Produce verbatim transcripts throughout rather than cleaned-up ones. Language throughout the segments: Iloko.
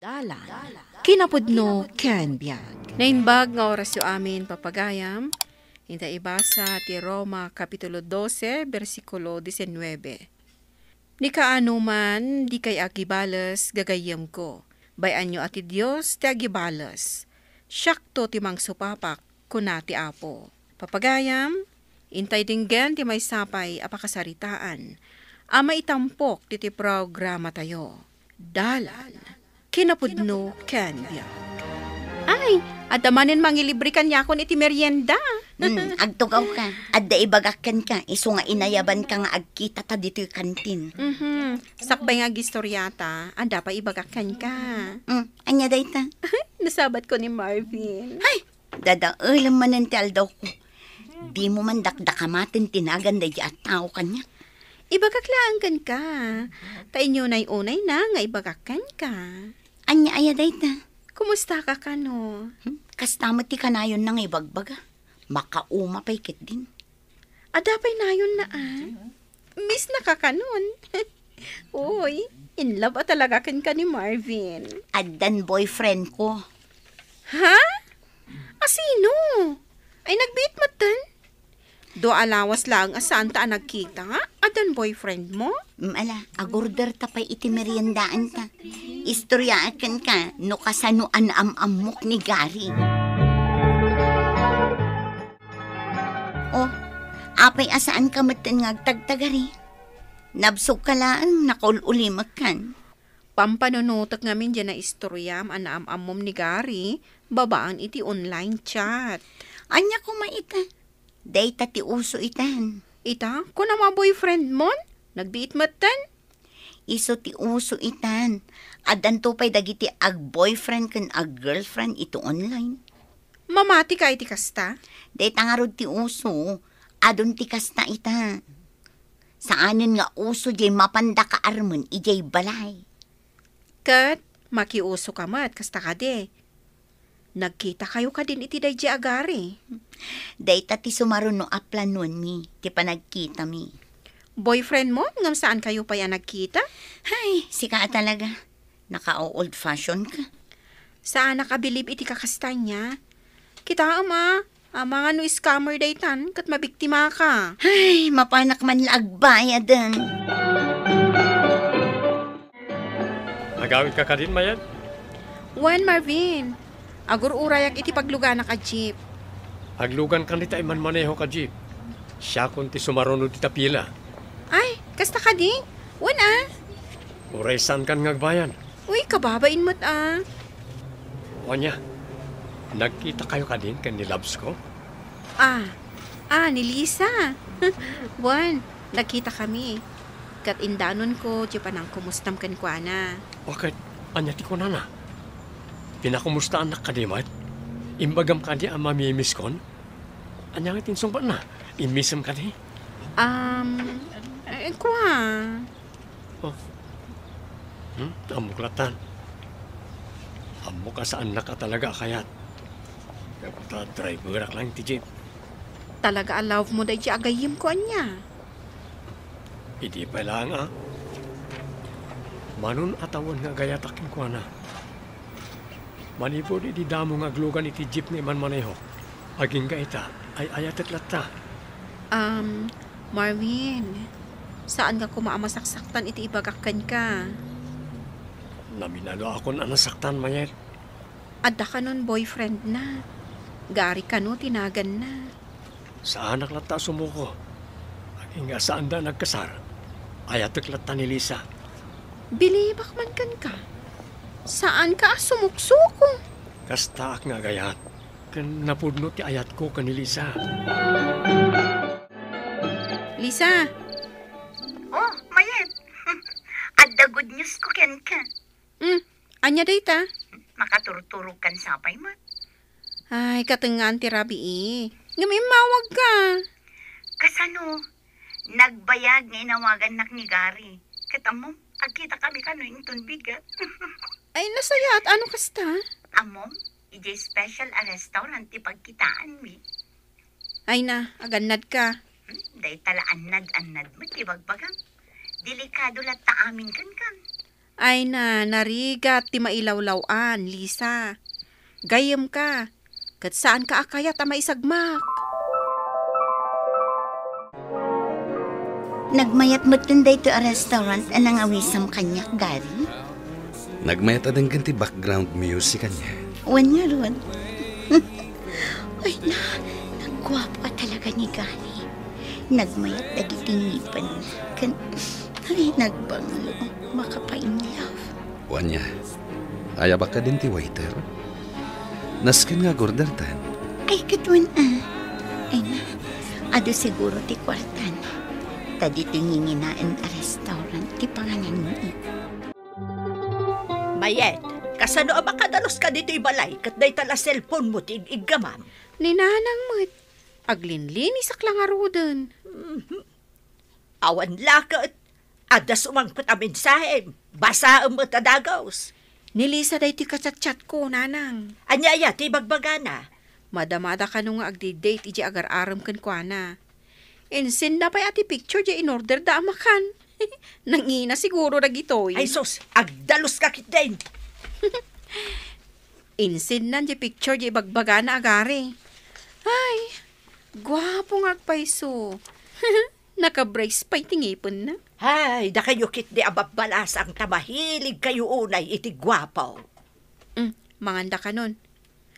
Dalan, kinapudno ken biag. Naimbag nga orasyo amin, papagayam. Inta ibasa ti Roma Kapitulo dose, bersikulo diecinueve. Ni kaano man, dikay agibales, gagayyemko. Bay-anyo a ti Dios ti agibales. Siakto ti mangsupapak, kuna ti Apo. Papagayam, intay denggen ti maysa pay a pakasaritaan a maitampok ditoy programatayo. Dalan, kinapudno ken biag. Ay, adda manen mangilibre kaniakon iti merienda. Hmm, agtugawka. Adda ibagak kenka, isu nga inayabanka nga agkitata ditoy kantin. Mhm. Sakbay nga agistoriata, adda pay ibagak kenka. Hmm, ania dayta? Nasabatko ni Marvin. Ay, dadaelem manen ti aldawko. Dimo man dakdakamaten ti nagan daydi a tao kaniak. Ibagak laeng kenka. Ta inunay-unayna nga ibagak kenka. Ania aya dayta? Kumustaka kano? Hmm? Kasta met ti kanayonna nga ibagbaga. Makauma pay ketdin. Adda pay nayonna, a? Miss na ka kanon. Uy, in love a talaga kenka ni Marvin. Addan boyfriend ko. Ha? A sino? Ay, nagbiit metten? Dua a lawas laeng a saanta a nagkita, addan boyfriend mo? Mm, ala, agorder ta pay iti meriendaanta. Istoryaak kenka no kasano a naam-ammok ni Gary. Oh, apay a saanka metten nga agtagtagari? Nabsogka laeng, nakaul-ulimekkan. Pampanunotek ngamin diay naistoryam a naam-ammom ni Gary babaen iti online chat. Ania koma ita? Dayta ti uso itan. Ita? Kunam a boyfriend mon? Nagbiit metten? Isu ti uso itan. Addanto pay dagiti ag-boyfriend ken ag-girlfriend iti online. Mamati ka iti kasta? Dayta ngarud ti uso. Adun ti kasta ita. Saanen nga uso diay mapanda kaarmen idiay balay. Ket makiuso ka met, kasta kadi. Nagkita kayo kadin iti daydi a Gary? Dayta ti sumaruno a planuanmi, ti panagkitami. Boyfriend mo? Ngem saan kayo pay a nagkita? Hay, sika a talaga. Naka-old fashion ka. Saanak a bilib iti kakastana. Kitaem a, amangan no scammer daytan, ket mabiktima ka. Ay, mapanak man la agbayaden. Agawid ka kadin, Mayet? Wen, Marvin. Agur-urayak iti pagluganak a jeep. Aglugan kan dita imanmaneho ka jeep. Siakon ti sumaruno dita pila. Ay, kasta kadi? Wen a. Uray saankan nga agbayad. Uy, kababain met a. Ania, nagkita kayo kadin ken ni Labs ko? Ah, ah, ni Lisa. Wen, nagkita kami. Ket indanonko ti panangkumustam kenkuana. O ket, ania ti kunana? Pinakumustaannak kadi met? Imbagam kadi a mamimiskon? Ania nga ti insungbatna? Immisem kadi? Um, eh, kua. Oh. Hmm? Ammok lattan. Ammok a saannak a talaga a kayat. Ta driverak lang ti jeep. Talaga a love mo daydi a gayyemko, ania? Idi pay laeng a. Manon a tawen nga agayatak kenkuana. Manipud idi damo nga aglugan iti jeep nga imanmanehok, agingga ita, ay-ayatek latta. Um, Marvin, saanka koma a masaksaktan iti ibagak kenka. Naminaluakon a nasaktan, Mayet. Adda kanon boyfriend na. Gary kano ti naganna. Saanak latta a sumuko. Agingga saanda a nagkasar, ayatek latta ni Lisa. Bilibak man kenka. Saanka a sumuksuko. Kastaak nga agayat. Ken napudno ti ayatko ken ni Lisa. Lisa! Oh, Mayet! Adda good news ko kenka. Hmm, ania dayta? Makaturturogkan sapay met. Ay, katengngaan ti rabii. Ngem immawagka. Kasano? Nagbayag nga inawagannak ni Gary. Ket ammom, agkitakami kano inton bigat. Ay, nasayaat. Ano kasta? Ammom, idiay special a restaurant ti pagkitaanmi. Ay na, agannadka. Hmm, dayta la annad-annad met ti bagbagam. Delikado latta amin kenkan. Ay na, narigat ti mailawlaw-an, Lisa. Gayyemka, ket saanka a kayat a maisagmak. Nagmayat metten daytoy a restaurant a nangawisem kaniak, Gary? Nagmayat a denggen ti background music ania. Wen ngarud. Ay na, nagguapo a talaga ni Gary. Nagmayat dagiti ngipenna. Ken, ay, nagbanglo. Makapainlove. Wen ania, ayabak kadin ti waiter? Nasken nga agordertan. Ay, ket wen a. Ay na, adu siguro ti kuartana. Ta ditoy nginginaen a restaurant ti pangananmi. Mayet, kasano a makadalus ka ditoy balay ket dayta la cellphone mo ti ig-iggamam? Ni Nanang met, aglinlinisak la ngaruden. Mhm. Awan la ket, adda sumangpet a mensahem. Basaem met a dagus. Ni Lisa daytoy ka-chat-chat ko, Nanang. Ania aya ti ibagbagana? Madamada kano nga agdi-date idiay agar-arem kenkuana. Insenna pay a ti picture diay inorderda a makan. Nangina siguro dagitoy. Ay sus, agdalus ka ketdin. Insennan diay picture diay ibagbagana a Gary. Ay, guapo nga agpayso. Naka-brace pay ti ngipenna. Ay, dakayo ketdi a babbalasang ta mahilig kayo unay iti guapo. Mm, manganda kanon.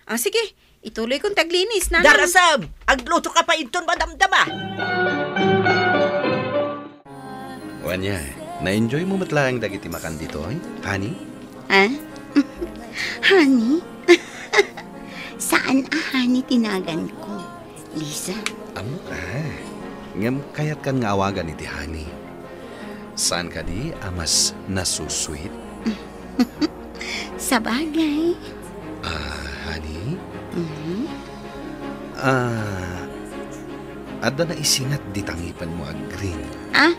Ah, sige, ituloy kon ti aglinis, Nanang. Darasem, agluto ka pay inton madamdama. Wen ania, na-enjoy mo met laeng dagiti makan ditoy, honey? Ah? Honey? Saan a honey ti naganko, Lisa? Ammok a. Ngem kayatkan nga awagan iti honey. Saan kadi a mas nasusweet? Sabagay. Ah, honey? Mhm. Ah, adda naisingat dita ngipenmo a green. Ah?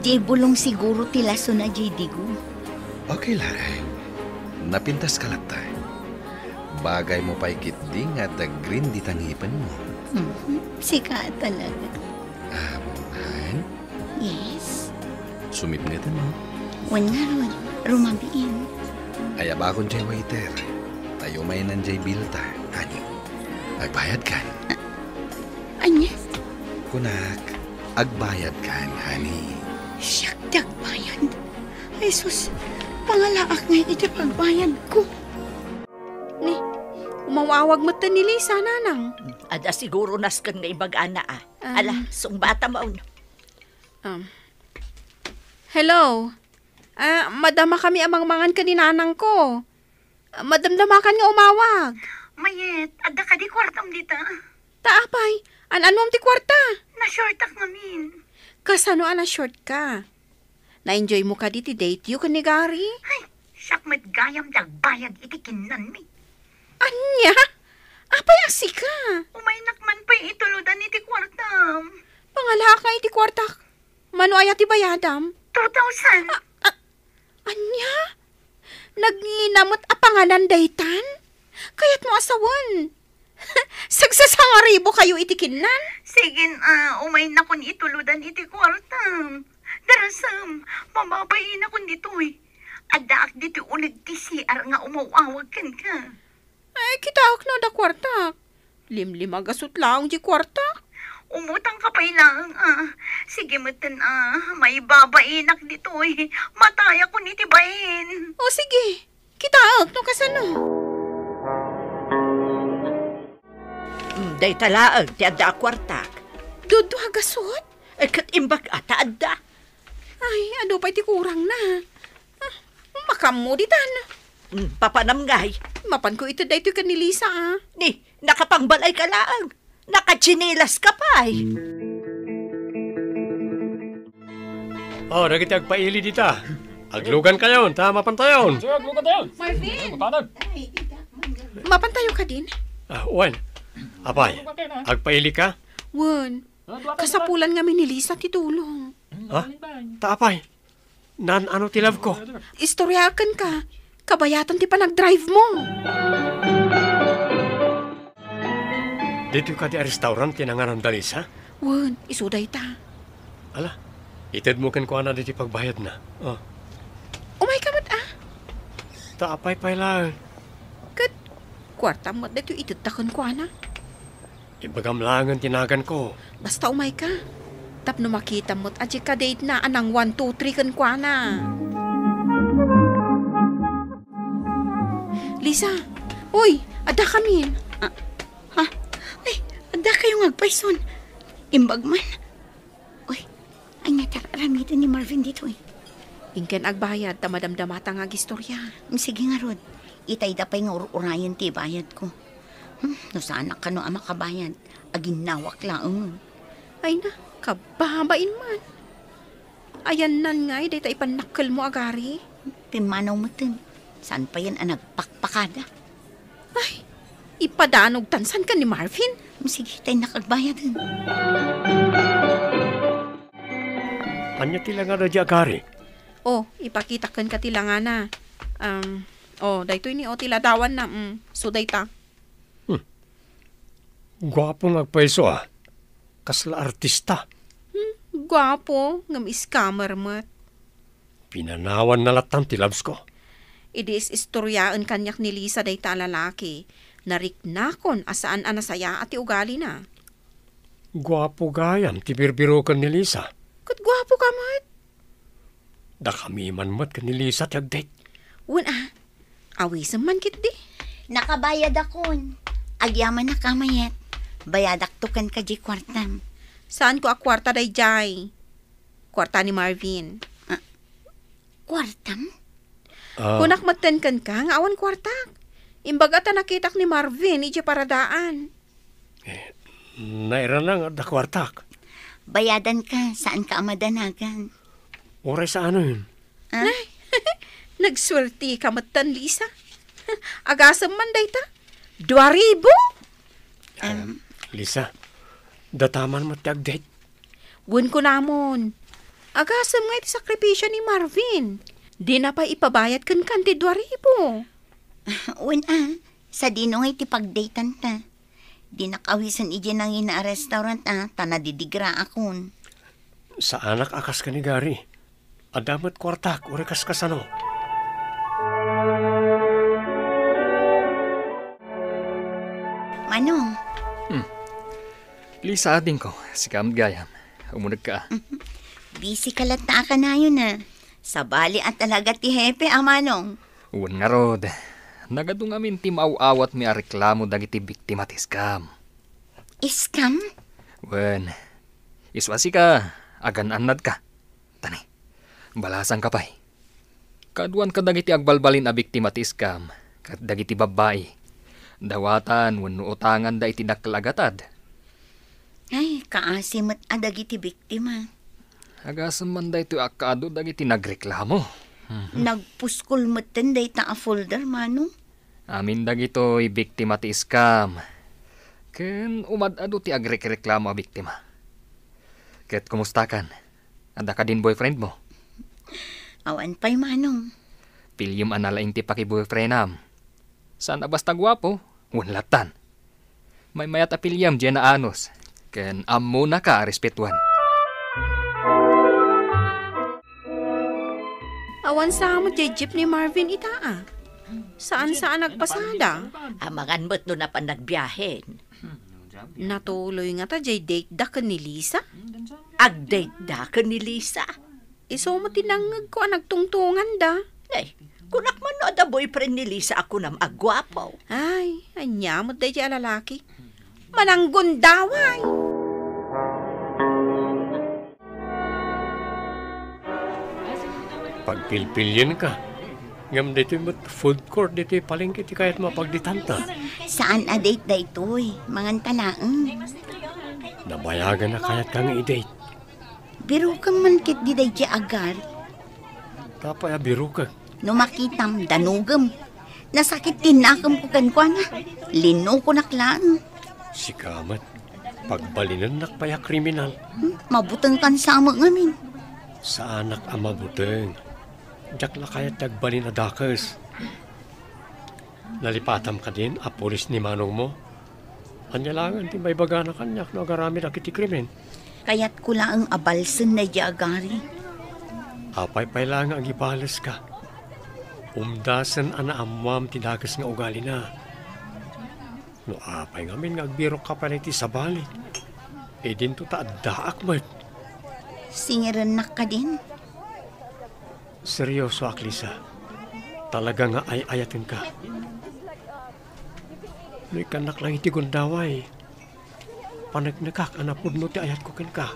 Diay bulong siguro ti lasona diay digo. Okay laeng. Napintaska latta. Bagay mo pay ketdi nga adda green dita ngipenmo. Mhm. Sika talaga. Ah, han? Yes. Sumipngetenmo? Wen ngarud, rumabiin. Ayabakon diay waiter. Tayo manen diay bilta, honey. Agbayadkan. Ania? Kunak, agbayadkan, honey. Siak ti agbayad? Ay sus, pangalaak ngay iti pagbayadko. Ni, umaw-awag metten ni Lisa, Nanang. Adda siguro nasken nga ibagana, a. Ah. Ala, sungbata maun. Um, hello? Ah, madama kami a mangmangan ken ni Nanangko. Ah, madamdamakan nga umawag. Mayet, adda kadi kuartam dita? Ta apay, an-anuam ti kuarta? Na-shortak ngamin. Kasano a na-short ka? Na-enjoy mo kadi ti date yo ken ni Gary? Ay, siak met gayam ti agbayad iti kinnanmi. Ania? Apay a sika? Umaynak man pay itulodan iti kuartam. Pangalaak nga iti kuartak. Mano aya ti bayadam? Two thousand. A, a, ania? Nagngina met a panganan daytan? Kayatmo a sawen? Sagsasangaribo kayo iti kinnan? Sige, a, umaynakon itulodan iti kuartam. Darasem, mababainakon ditoy. Addaak ditoy uneg ti C R nga umaw-awag kenka. Ay, kitaek no adda kuartak. Limlimagasut laeng diay kuartak. Umutangka pay laeng, a. Sige metten, a, maibabainak ditoy. Matayakon iti bain. O, sige. Kitaek no kasano. Mm, dayta laeng ti adda a kuartak. Dudua gasut? Eh, ket imbag a ta adda. Ay, adu pay ti kurangna. Ah, makammo ditan. Mm, papanam ngay? Mapanko ited daytoy ken ni Lisa, a. Ni, nakapangbalay ka laeng. Nakatsinilas ka pay. O, dagiti agpaili dita. Aglugan kayon, ta mapantayon. Sige, aglugan tayon. Marvin! Ay, mapanag. Mapantayo kadin? Ah, wen. Apay, agpaili ka? Wen. Kasapulan ngamin ni Lisa ti tulong. Ha? Ta apay? Naan-ano ti love ko? Istoryaken ka. Kabayatan ti panagdrive mo. Ditoy kadi a restaurant ti nanganan da Lisa? Wen, isu dayta. Ala, itedmo kenkuana ditoy pagbayadna. O. Ta apay pay laeng? Ket kuartam met daytoy itedta kenkuana. Ibagam laengen ti naganko. Basta umayka. Tapno makitam met a dika dayta a nang one, two, three kenkuana. Lisa, uy, adda kamin. Ah, ha? Ay, adda kayo nga agpayson. Imbag man. Uy, ania ti ar-aramiden ni Marvin ditoy? Inkan agbayad ta madamdamata nga agistorya. Mm, sige ngarud. Itayda pay nga ur-urayen ti ibayadko. Hmm, no saanak kano a makabayad, aginnawak laeng. Ay na, kababain man. Ayannan ngay dayta ipannakkelmo a gari? Pimmanaw metten. Saan payen a nagpakpakada? Ay, ipadanogtan saan ken ni Marvin? Sige, ta innak agbayaden. Ania ti langada diay a gari? Oh, ipakitak kenka ti langana. Um, oh, daytoy ni, oh, ti ladawanna. Mm, so dayta. Hmm. Guapo nga agpayso, ah. Kasla artista. Hmm, guapo, ngem scammer met. Pinanawanna lattan ti labsko. Idi is-istoriaen kaniak ni Lisa dayta a lalaki, nariknakon a saan a nasayaat ti ugalina. Guapo gayam ti birbiroken ni Lisa. Ket guapo ka met. Dakami man met ken ni Lisa ti agdate. Wen a, awisem man ketdi. Nakabayadakon. Agyamanak a mayat. Bayadakto kenka diay kuartam. Saanko a kuarta daydiay. Kuarta ni Marvin. Ah, kuartam? Ah. Kunak metten kenka nga awan kuartak. Imbag a ta nakitak ni Marvin idiay paradaan. Eh, nairana nga adda kuartak. Bayadanka, saanka a madanagan. Uray saanen. Ah? Nay, nagsuertika metten, Lisa. Agasem man dayta. Dua ribu? Ah, Em. Lisa, dataman met ti agdate. Wen kunamon. Agasem nga iti sakripisio ni Marvin. Dina pay ipabayad kenkan ti dua ribu. Wen a, sadino nga iti pagdatanta? Dinak awisen idiay nangina a restaurant a, ta nadidigraakon. Saanak a kas ken ni Gary. Adda met kuartak, uray kaskasano. Manong. Hmm. Lisa, adingko, sika met gayam. Umunegka a. Busy ka latta a kanayon a. Sabali a talaga ti hepe a, Manong. Wen ngarud, nagadu ngamin ti maaw-awatmi a reklamo dagiti biktima ti scam. Scam? Wen, isu a sika, agan-annadka. Tani, balasangka pay. Kaaduan kadagiti agbalbalin a biktima ti scam, ket dagiti babbai. Dawatan wenno utanganda iti dakkel a gatad. Ay, kaasi met a dagiti biktima. Agasem man daytoy a kaadu dagiti nagreklamo. Mhm. Nagpuskol metten dayta a folder, Manong. Amin dagitoy biktima ti scam. Ken umad-adu ti agrekreklamo a biktima. Ket kumustakan? Adda kadin boyfriend mo? Awan pay, Manong. Piliem a nalaing ti pakiboyfriendam. Saan a basta guapo, wen lattan. Maymayat a piliem diay naanus, ken ammonaka a respetuan. Awan sa met diay jeep ni Marvin ita a. Saan sa a nagpasada? Amangan met no napan nagbiahen. Natuloy ngata diay date da ken ni Lisa? Ag-date da ken ni Lisa? Isu met ti nangngegko a nagtungtonganda. Ay, kunak man no adda boyfriend ni Lisa a kunam a guapo. Ay, ania met daydiay a lalaki? Mananggundaway! Pagpilpilienka. Ngem daytoy met food court ditoy palengke ti kayatmo a pagdatanta. Saan a date daytoy. Manganta laeng. Nabayagen a kayatka nga i-date. Birokem man ketdi daydiay a gari. Apay a birokek? No makitam, danogem. Nasakit ti nakemko kenkuana. Linukonak laeng. Sika met, pagbalinennak pay a kriminal. Hmm, mabutengkan sa met ngamin. Saanak a mabuteng. Diak la kayat ti agbalin a dakes. Nalipatam kadin a pulis ni manongmo? Ania laengen ti maibagana kaniak no agaramid dagiti krimen? Kayatko laeng a balsen daydiay a gari. Apay pay laeng nga agibaleska? Umdasen a naammoam ti dakes nga ugalina. No apay ngamin nga agbirokka pay iti sabali, idinto ta addaak met. Singirennak kadin? Seriosoak, Lisa. Talaga nga ay-ayatenka. No ikkannak lang iti gundaway, paneknekak a napudno ti ayatko kenka.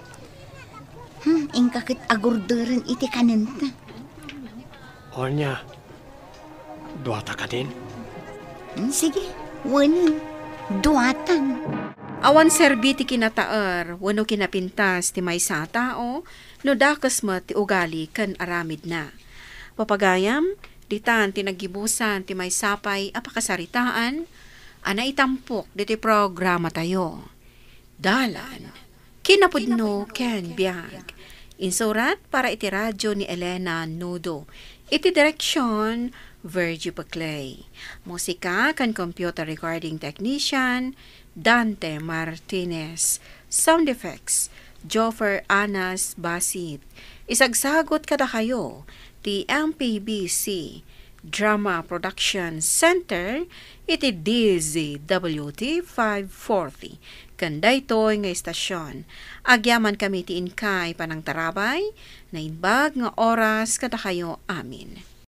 Hmm, inka ket agurderen iti kanenta. Ania, duata kadin? Hmm, sige, wenen. Duatan. Awan serbi ti kinataer wenno kinapintas ti maysa a tao no dakes met ti ugali ken aramidna. Papagayam, ditan ti naggibusan ti maysa pay a pakasaritaan a naitampok ditoy programatayo. Dalan, kinapudno ken biag. Insurat para iti radio ni Elena Nudo. Iti direksyon, Virgie Paclay. Musika ken computer recording technician, Dante Martinez. Sound effects, Joffer Anas Basit. Isagsagot kadakayo ti M P B C Drama Production Center iti D Z W T five forty. Ken daytoy nga istasyon, agyamankami ti inkay panangtarabay, naimbag nga oras kadakayo amin.